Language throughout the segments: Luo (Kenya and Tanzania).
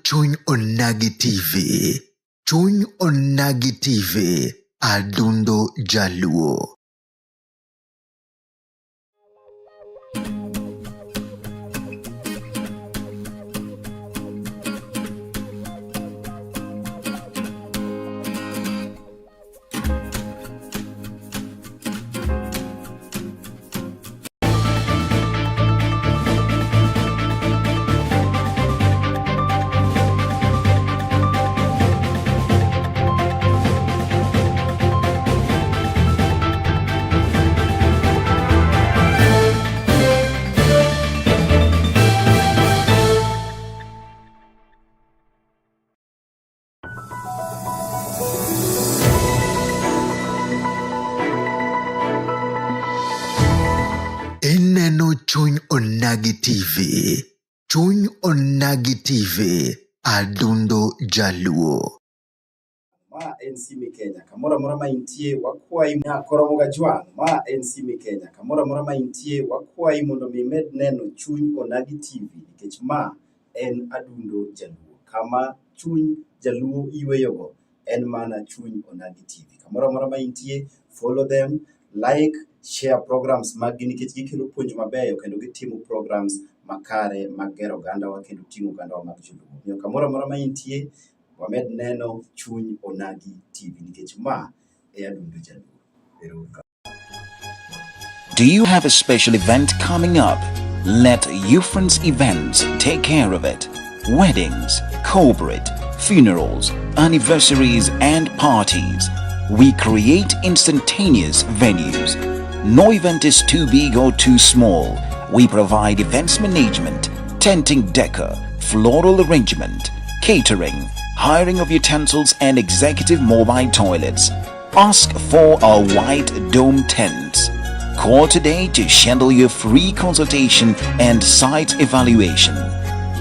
Chuny Onagi TV. Chuny Onagi TV. Adundo Jaluo. Ineno Chuny Onagi TV. Chuny Onagi TV. Adundo Jaluo. Ma en Simi Kenya. Kamoro amora ma intie, wakwayi Koromo Gajwang'. Ma en Simi Kenya. Kamoro amora ma intie, wakwayi mondo mi imed neno Chuny Onagi TV nikech ma en Adundo Jaluo. Kama chuny Jaluo yweyogo en mana Chuny Onagi TV. Kamoro amora ma intie, follow them, like, share programs maggi nikech gikelo puonj mabeyo kendo gitimo programs makare mag gero ogandawa kendo ting'o ogandawa mag joluo. Omiyo kamoro amora ma intie, wamed neno Chuny Onagi TV nikech ma e Adundo Jaluo. Ero uru kamano. Do you have a special event coming up? Let Ufrance Events take care of it. Weddings, corporate, funerals, anniversaries, and parties. We create instantaneous venues. No event is too big or too small. We provide events management, tenting decor, floral arrangement, catering, hiring of utensils, and executive mobile toilets. Ask for our white dome tents. Call today to schedule your free consultation and site evaluation.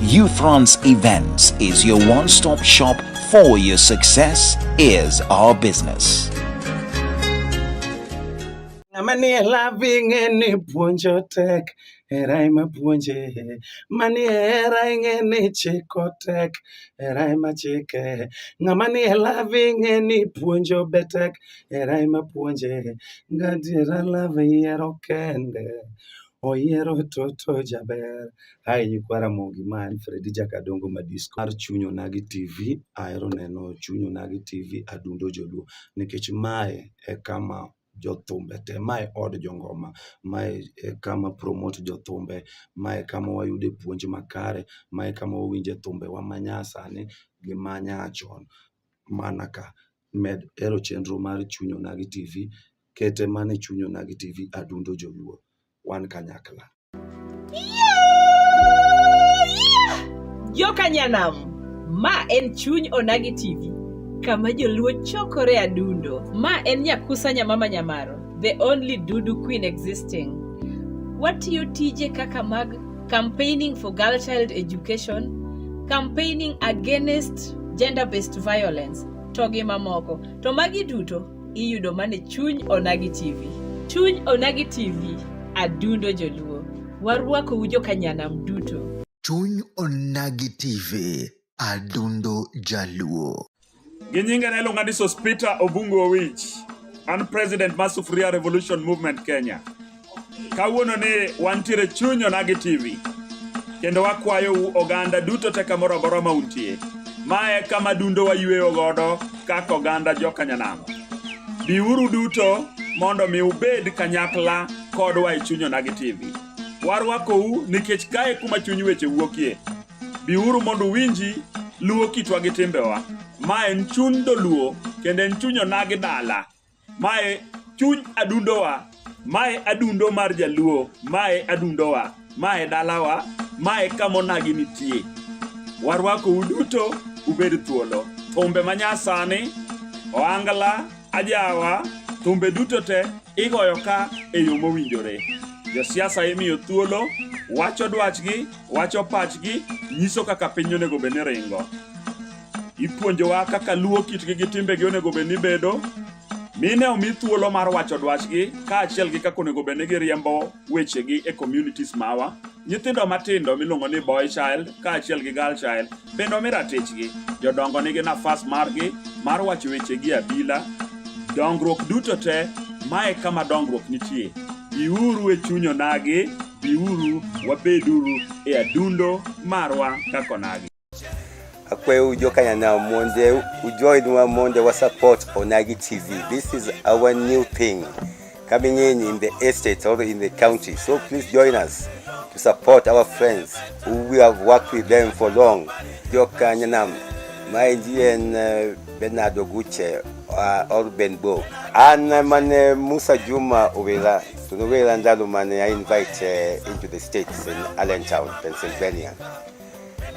Ufrance Events is your one-stop shop for your success is our business. Ng'ama nie love ing'e ni puonjo tek, hera ema puonje. Manie hera ing'e ni chiko tek, hera ema chike. Ng'ama nie love ing'e ni puonjo be tek, hera ema puonje. Gadiera love yiero kende, oyiero toto jaber. Hi nyikwa Ramogi, ma en Fredi Jakadongo Madisco mar Chuny Onagi TV. Ahero neno Chuny Onagi TV Adundo Joluo nikech mae e kama jothumbe te, mae od jongoma, mae e kama promote jothumbe, mae kama wayude puonj makare, mae kama wawinje thumbewa manyasani gi manyachon mana ka. Med hero chenro mar Chuny Onagi TV, kete mana e Chuny Onagi TV Adundo Joluo. Wan kanyakla. Joka Nyanam, ma en Chuny Onagi TV, kama joluo chokore adundo. Ma en Nyakusa Nyamama Nyamaro, the only Dudu queen existing. Watiyo tije kaka mag campaigning for girl child education, campaigning against gender-based violence, to gi mamoko. To magi duto iyudo mana e Chuny Onagi TV. Chuny Onagi TV, adundo joluo. Warwakou joka Nyanam duto. Chuny Onagi TV. Adundo Jaluo. Gi nyinga ne iluonga ni Sospeter Obungu Owich. An president mar Sufuria Revolution Movement Kenya. Kawuono ni wantiere Chuny Onagi TV. Kendo wakwayou oganda duto te kamoro amora ma untie. Mae kama dundo wayweyo godo kaka oganda joka Nyanam. Biuru duto mondo mi ubed kanyakla kodwa e Chuny Onagi TV. Warwakou nikech kae kuma chuny weche wuokie. Biuru mondo uwinji luo kitwa gi timbewa. Ma en chuny dholuo kendo en chuny onagi dala. Mae chuny adundowa. Mae adundo mar jaluo. Mae adundowa. Mae dalawa. Mae kama onagi nitie. Warwakou duto ubed thuolo. Thumbe manyasani, ohangla, ajawa, thumbe duto te igoyo ka e yo mowinjore. Josiasa imiyo thuolo, wacho dwachgi, wacho pachgi, nyiso kaka piny onego bed ni ringo. Ipuonjowa kaka luo kitgi gi timbegi onego bed ni bedo. Mine omi thuolo mar wacho dwachgi kaachiel gi kaka onego bed ni giriembo wechegi e communities mawa. Nyithindo matindo miluongo ni boy child kaachiel gi girl child bende omi ratichgi. Jodongo nigi nafas margi mar wacho wechegi e abila. Dongruok duto te, mae kama dongruok nitie. Biuru e chuny onagi, biuru wabeduru e adundo marwa kaka onagi. Akwayo jokanyanam mondo ujoinwa mondo wa support Onagi TV. This is our new thing coming in in the estate or in the county. So please join us to support our friends who we have worked with them for long. Jokanyanam, maendi en eh, Bernard Oguche uh, or Ben Bo. An mane Musa Juma Owela, to nowela ndalo mane I invite uh, into the States in Allentown, Pennsylvania.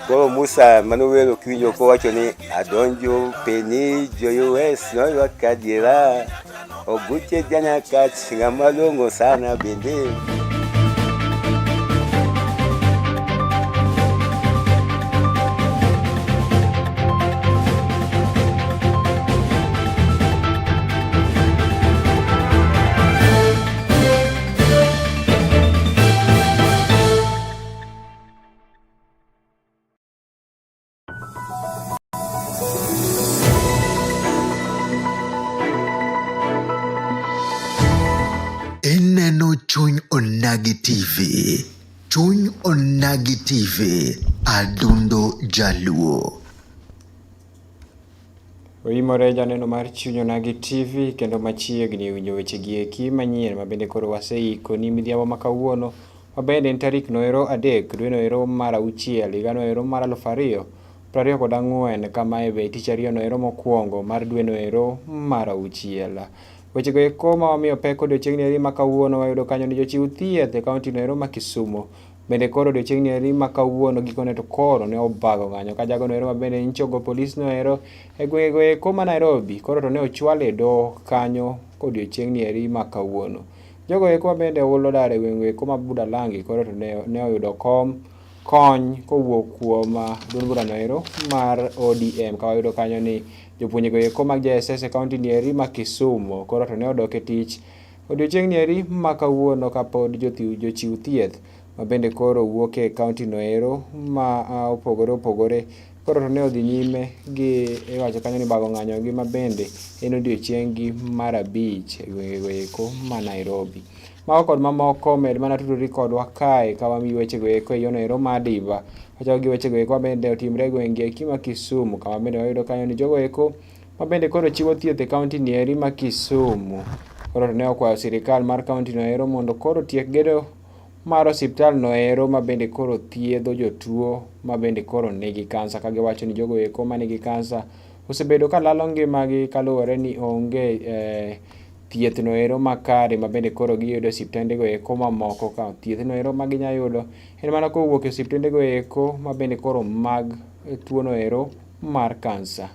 Koro Musa mano wero kiwinjo kowacho ni adonjo peni jo US noywak adiera Oguche janyakach ng'ama long'o sana bende. Ineno Chuny Onagi TV. Chuny Onagi TV. Adundo Jaluo. Oimore janeno mar Chuny Onagi TV kendo machiegni winjo weche gi eki manyien ma bende koro waseiko ni midhiambo ma kawuono ma bende en tarik noero adek dwe noero mar auchiel higa noero mar 2024 kama e be tich ariyo noero mokwongo mar dwe noero mar auchiel. Wechego eko ma wamiyo pek odiochieng'ni eri ma kawuono wayudo kanyo ni jochiw thieth e kaunti noero ma Kisumu bende koro odiochieng'ni eri ma kawuono gikone to koro ne obago ng'anyo ka jago noero ma bende nchogo polis noero e gwengego eko ma Nairobi koro to ne ochwal e doho kanyo odiochieng'ni eri ma kawuono. Jogo eko ma bende ohulo dar e gwengego eko ma Budalangi koro to ne, ne oyudo kom kony kowuok kuom ah, duond burano ero mar ODM ka wayudo kanyo ni jopuonjego eko mag JSS e kaunti ni eri ma Kisumu koro to ne odok e tich odiochieng' ni eri ma kawuono kapod jochiw thieth ma bende koro wuok e kaunti no ero ma ah, opogore opogore koro to ne odhi nyime gi iwacho kanyo ni bago ng'anyo gi ma bende en odiochieng'gi mar abich e gwengego eko ma Nairobi. Mago kod mamoko med mana tudori kodwa kae ka wamiyi wechego eko e yono ero ma adimba. Wachako gi wechego eko mabende otimre e gweng' gi eki ma Kisumu kama bende wayudo kanyo ni jogo eko ma bende koro chiwo thieth e kaunti ni eri ma Kisumu. Koro to ne okwayo sirikal mar kaunti no ero mondo koro otiek gedo mar osiptal no ero ma bende koro thiedho jotuo ma bende koro nigi kansa ka giwacho ni jogo eko ma nigi kansa osebedo ka lalo ngimagi kaluwore ni onge eh, thieth no ero makare ma bende koro giyudo e osiptende go eko mamoko ka thieth no ero ma ginya yudo en mana kowuok e osiptende go eko ma bende koro mag tuo no ero mar kansa.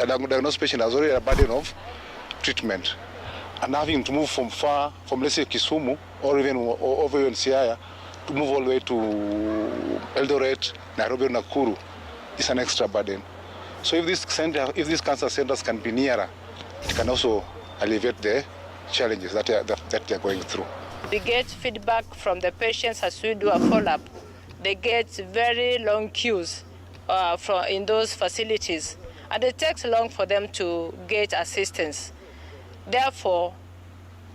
A diagnosed patient has already a burden of treatment and having to move from far, from let's say Kisumu or even or over in Siaya, to move all the way to Eldoret, Nairobi, or Nakuru is an extra burden. So if this center, if these cancer centers can be nearer, it can also alleviate the challenges that they are, that they are going through. We get feedback from the patients as we do a follow-up. They get very long queues from in those facilities, and it takes long for them to get assistance. Therefore,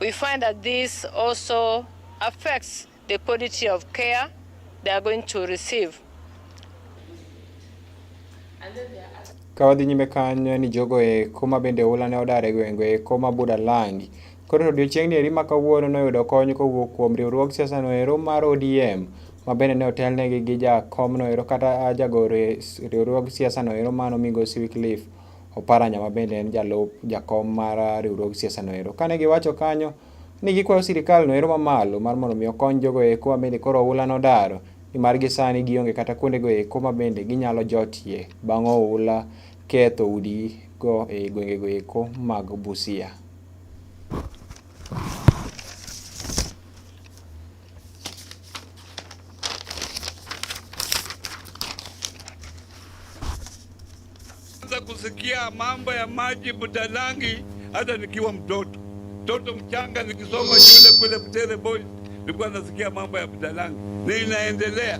we find that this also affects the quality of care they are going to receive. Ka wadhi nyime kanyo ni jogo eko ma bende oula ne odar e gwenge eko ma Budalangi. Koro to odiochieng'ni eri ma kawuono noyudo kony kowuok kuom riwruog siasa no ero mar ODM ma bende ne otelnegi gi jakom no ero kata jagoro e riwruog siasa no ero mano migosi Wycliffe Oparanya ma bende en jalup jakom mar riwruog siasa no ero. Kane giwacho kanyo ni gikwayo sirikal no ero mamalo mar mondo mi okony jogo eko ma bende koro oula nodaro nimar gi sani gionge kata kuondego eko ma bende ginyalo jotie bang' oula ketho udi go e gwengego eko mag Busia. Kusikia mambo ya maji Budalangi hata nikiwa mtoto mtoto mchanga nikisoma shule kule Butere Boys, nilikuwa nasikia mambo ya Budalangi na inaendelea.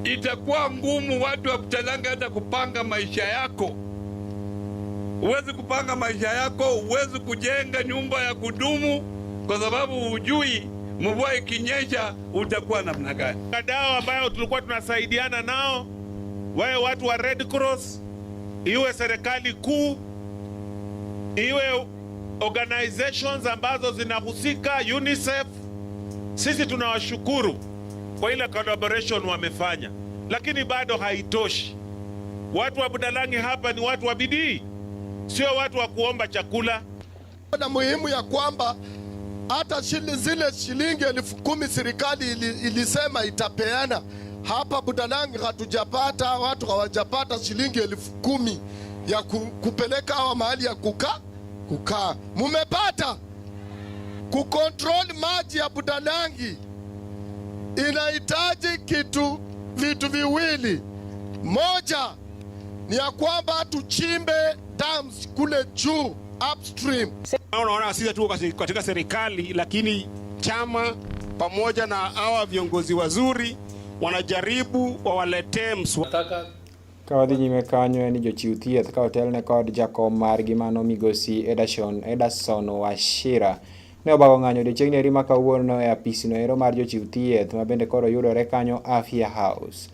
Itakuwa ngumu watu wa Budalangi hata kupanga maisha yako. Huwezi kupanga maisha yako, huwezi kujenga nyumba ya kudumu kwa sababu hujui mvua ikinyesha utakuwa namna gani. Wadau ambayo tulikuwa tunasaidiana nao, wawe watu wa Red Cross, iwe serikali kuu, iwe organizations ambazo zinahusika, UNICEF, sisi tunawashukuru kwa ile collaboration wamefanya, lakini bado haitoshi. Watu wa Budalangi hapa ni watu wa bidii, sio watu wa kuomba chakula. Na muhimu ya kwamba hata zile shilingi 10,000 serikali ilisema itapeana hapa Budalangi, hatujapata, watu hawajapata shilingi 10,000 ya kupeleka hawa mahali ya kukaa. Mumepata kucontrol maji ya Budalangi inahitaji vitu viwili. Moja ni ya kwamba tuchimbe dams kule juu upstream. Unaona sisi tuko katika serikali, lakini chama pamoja na hawa viongozi wazuri wanajaribu wawaletee mswada. Ka wadhi nyime kanyo en ni jochiw thieth ka otelne kod jakom margi mano migosi Ederson Wachira ne obago ng'anyo odiochieng' eri ma kawuono e apisi no ero mar jochiw thieth ma bende koro yudore kanyo Afya House.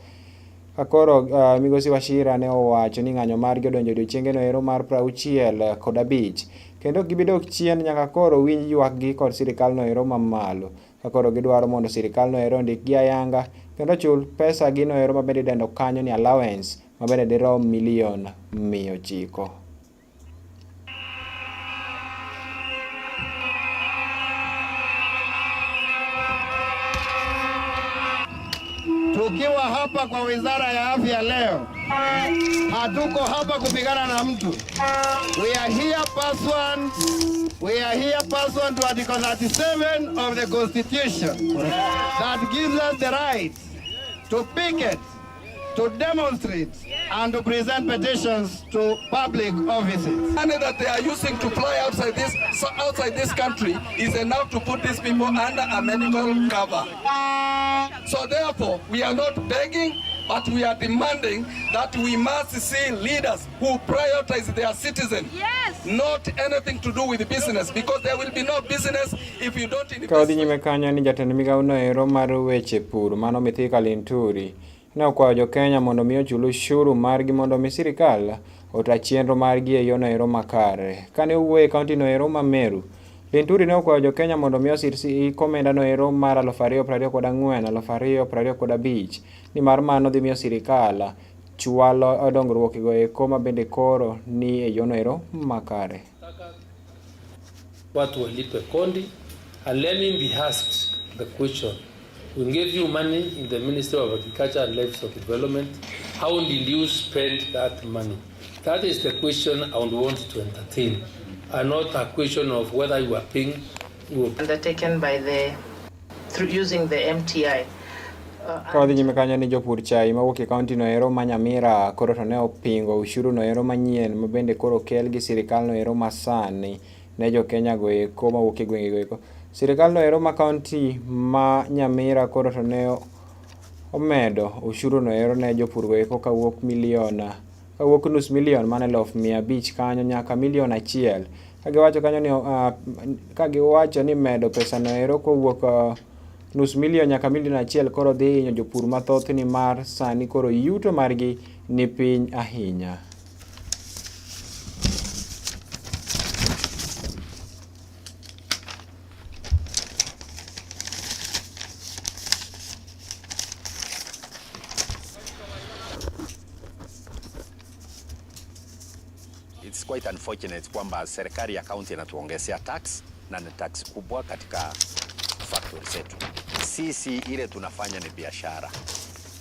Ka koro migosi Wachira ne owacho ni ng'anyo margi odonjo odiochienge no ero mar 65 kendo ok gibi dok chien nyaka koro winj ywakgi kod sirikal no ero mamalo. Ka koro gidwaro mondo sirikal no ero ondikgi ayanga kendo chul pesa gino ero ma bende idendo kanyo ni allowance ma bende dirom milion 900. Tukiwa hapa kwa Wizara ya Afya leo, hatuko hapa kupigana na mtu. We are here pursuant to Article 37 of the Constitution that gives us the right to picket, to demonstrate, and to present petitions to public offices. Money that they are using to fly outside this country is enough to put these people under a medical cover. So therefore, we are not begging, but we are demanding that we must see leaders who prioritize their citizens. Yes. Not anything to do with business, because there will be no business if you don't invest. Ka wadhi nyime kanyo ni jatend migawo no ero mar weche pur mano Mithika Linturi ne okwayo jo Kenya mondo mi ochul ushuru margi mondo mi sirikal ota chenro margi e yono ero makare. Kane owuoyo e kaunti no ero ma Meru, Linturi ne okwayo jo Kenya mondo mi osir komenda no ero mar 2024 2025 nimar mano dhi miyo sirikal chwalo dongruok go eko ma bende koro ni e yono ero makare. Watu walipe kodi, and let me be asked the question. We gave you money in the Ministry of Agriculture and Livestock Development. How did you spend that money? That is the question I would want to entertain, and not a question of whether you are paying. Undertaken by the through using the MTI. Ka wadhi nyime kanyo ni jopur chai mawuok e kaunti no ero ma Nyamira koro to ne opingo ushuru no ero manyien ma bende koro okel gi sirikal no ero masani ne jo Kenya go eko mawuok e gwenge go eko. Sirikal no ero ma kaunti ma Nyamira koro to ne omedo ushuru no ero ne jopur go eko kawuok nus milion mane 500,000 kanyo nyaka milion 1. Kagiwacho kanyo ni kagiwacho ni medo pesa no ero kowuok nus milion nyaka milion 1 koro dhi hinyo jopur mathoth ni mar sani koro yuto margi ni piny ahinya. It's quite unfortunate kwamba serikali ya county inatuongezea tax na ni tax kubwa katika factory zetu. Sisi ile tunafanya ni biashara,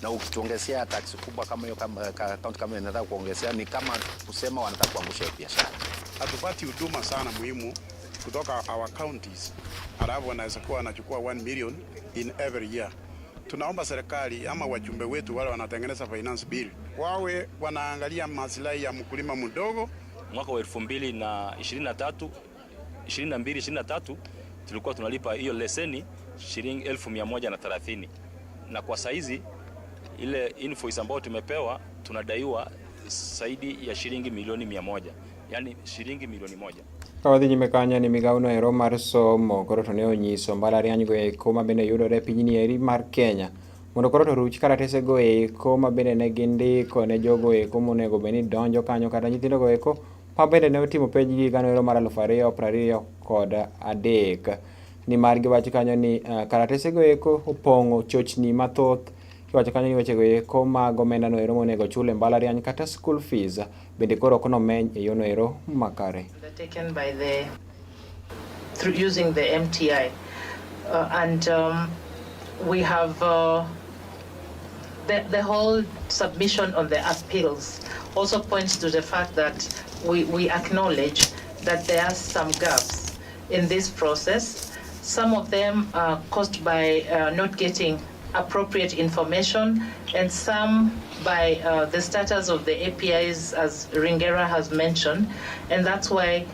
na ukituongezea tax kubwa kama hiyo, kama county kama inataka kuongezea, ni kama kusema wanataka kuangusha hiyo biashara. Hatupati huduma sana muhimu kutoka our counties, alafu wanaweza kuwa wanachukua 1 million in every year. Tunaomba serikali ama wajumbe wetu wale wanatengeneza finance bill wawe wanaangalia maslahi ya mkulima mdogo. Mwaka wa 2023 22 23 tulikuwa tunalipa hiyo leseni shilingi 1,130, na kwa saizi ile invoice ambayo tumepewa tunadaiwa zaidi ya shilingi milioni 100, yani shilingi milioni 1. Ka wadhi nyime kanyo ni migawo no ero mar somo koro to ne onyiso mbalariany go eko ma bende yudore e pinyni eri mar Kenya mondo koro to ruch karatese go eko ma bende ne gindiko ne jogo eko monego bed ni donjo kanyo kata nyithindo go eko ma bende ne otimo penj gi higano ero mar 2023 nimar giwacho kanyo ni karatese go eko opong'o chochni mathoth. Iwacho kanyo ni wechego eko mag omenda no ero monego chul e mbalariany kata school fees bende koro ok nomeny e yono ero makare. Undertaken by the through using the MTI, and we have the whole submission on the appeals also points to the fact that we acknowledge that there are some gaps in this process. Some of them are caused by not getting appropriate information, and some by the status of the APIs, as Ringera has mentioned. And that's why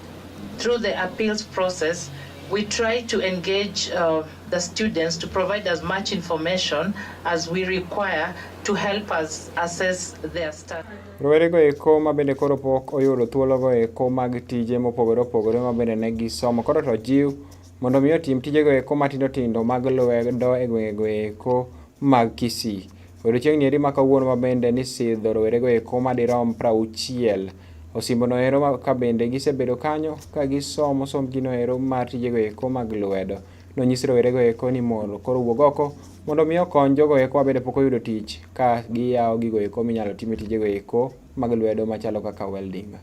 through the appeals process, we try to engage the students to provide as much information as we require to help us assess their status. Rowere go eko ma bende koro pok oyudo thuolo go eko mag tije mopogore opogore ma bende ne gisomo koro to jiw mondo mi otim tijego eko matindo tindo mag lwedo e gwenge go eko mag Kisii. Odiochieng' ni eri ma kawuono ma bende nisidho rowere go eko madirom 60 osimbo no ero ka bende gisebedo kanyo ka gisomo sombgi no ero mar tijego eko mag lwedo. Nonyis rowere go eko ni mondo koro wuog oko mondo mi okony jogo eko ma bende pok oyudo tich ka giyawo gigo eko minyalo time tijego eko mag lwedo machalo kaka welding.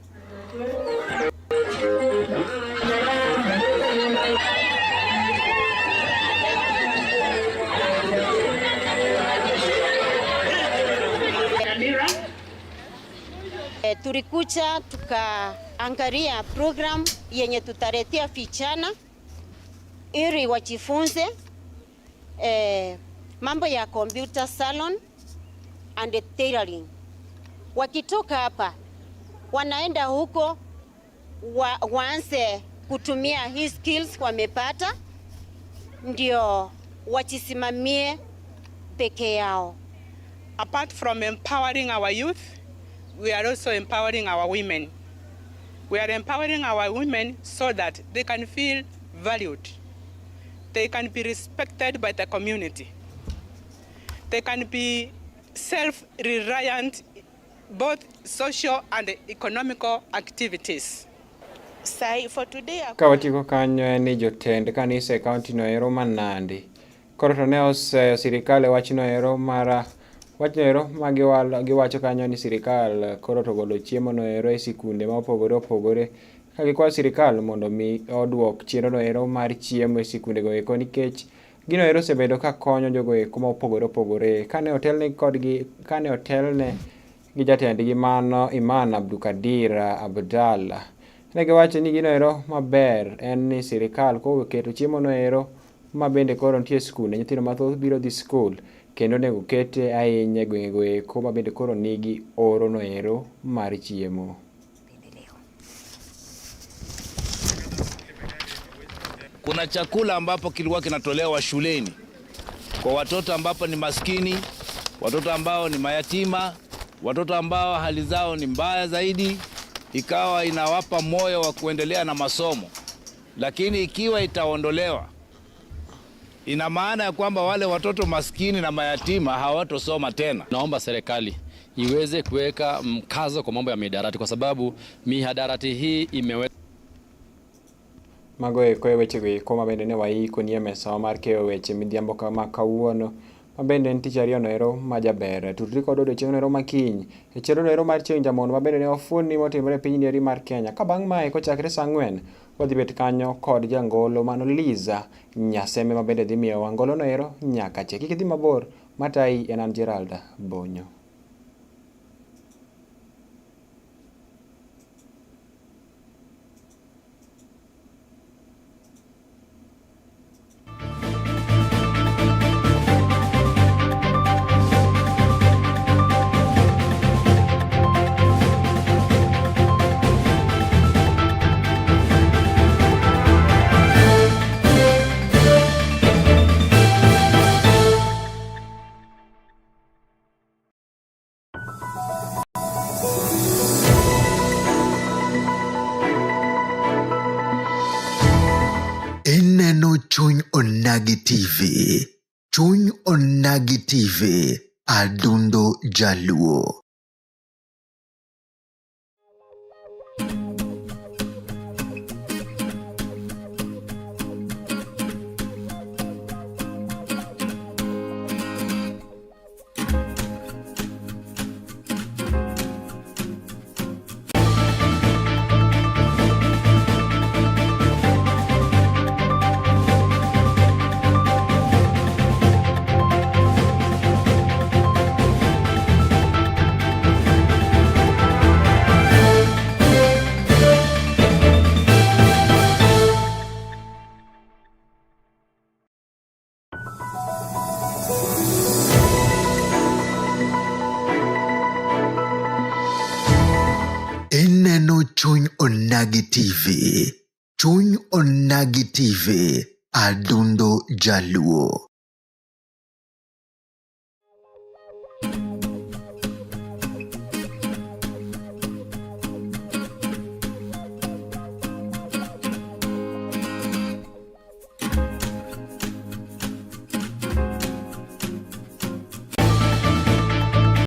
Tulikuja tukaangalia program yenye tutaletea vijana ili wajifunze mambo ya computer salon and tailoring. Wakitoka hapa wanaenda huko waanze kutumia hii skills wamepata, ndio wajisimamie peke yao. Apart from empowering our youth, we are also empowering our women. We are empowering our women so that they can feel valued. They can be respected by the community. They can be self-reliant, both social and economical activities. Sai, for today, Ka watieko kanyo en ni jotend kanisa e kaunti no ero ma Nandi koro to ne oseyo sirikal e wachno ero mar wachno ero ma giwacho kanyo ni sirikal koro to golo chiemo no ero e sikunde ma opogore opogore ka gikwayo sirikal mondo mi oduok chenro no ero mar chiemo e sikunde go eko nikech gino ero osebedo ka konyo jogo eko ma opogore opogore kane otelne kodgi kane otelne gi jatendgi mano Iman Abdukadir Abdalla. Ne giwacho ni gino ero maber en ni sirikal koketo chiemo no ero ma bende koro nitie e skunde nyithindo mathoth biro dhi skul kendo onego kete ahinya e gwenge go eko ma bende koro nigi oro no ero mar chiemo. Kuna chakula ambapo kilikuwa kinatolewa shuleni kwa watoto ambapo ni maskini, watoto ambao ni mayatima, watoto ambao hali zao ni mbaya zaidi, ikawa inawapa moyo wa kuendelea na masomo. Lakini ikiwa itaondolewa, ina maana ya kwamba wale watoto maskini na mayatima hawatosoma tena. Naomba serikali iweze kuweka mkazo kwa mambo ya mihadarati, kwa sababu mihadarati hii imeweza Mago eko e wechego eko ma bende ne waiko nie mesawa mar keyo weche midhiambo kama kawuono ma bende en tich ariyo noero ma jaber. Tudri kod odiochieng' noero ma kiny e chenro noero mar chieng' jamondo ma bende ne wafulni motimore e piny nieri mar Kenya. Ka bang' mae kochakre saa 4 wadhi bet kanyo kod jangolo mano Liza Nyaseme ma bende dhi miyowa ngolo noero nyaka che. Kik idhi mabor, matayi en an Gerald Bonyo. Ineno Chuny Onagi TV. Chuny Onagi TV. Adundo Jaluo. Ineno Chuny Onagi TV. Chuny Onagi TV. Adundo Jaluo.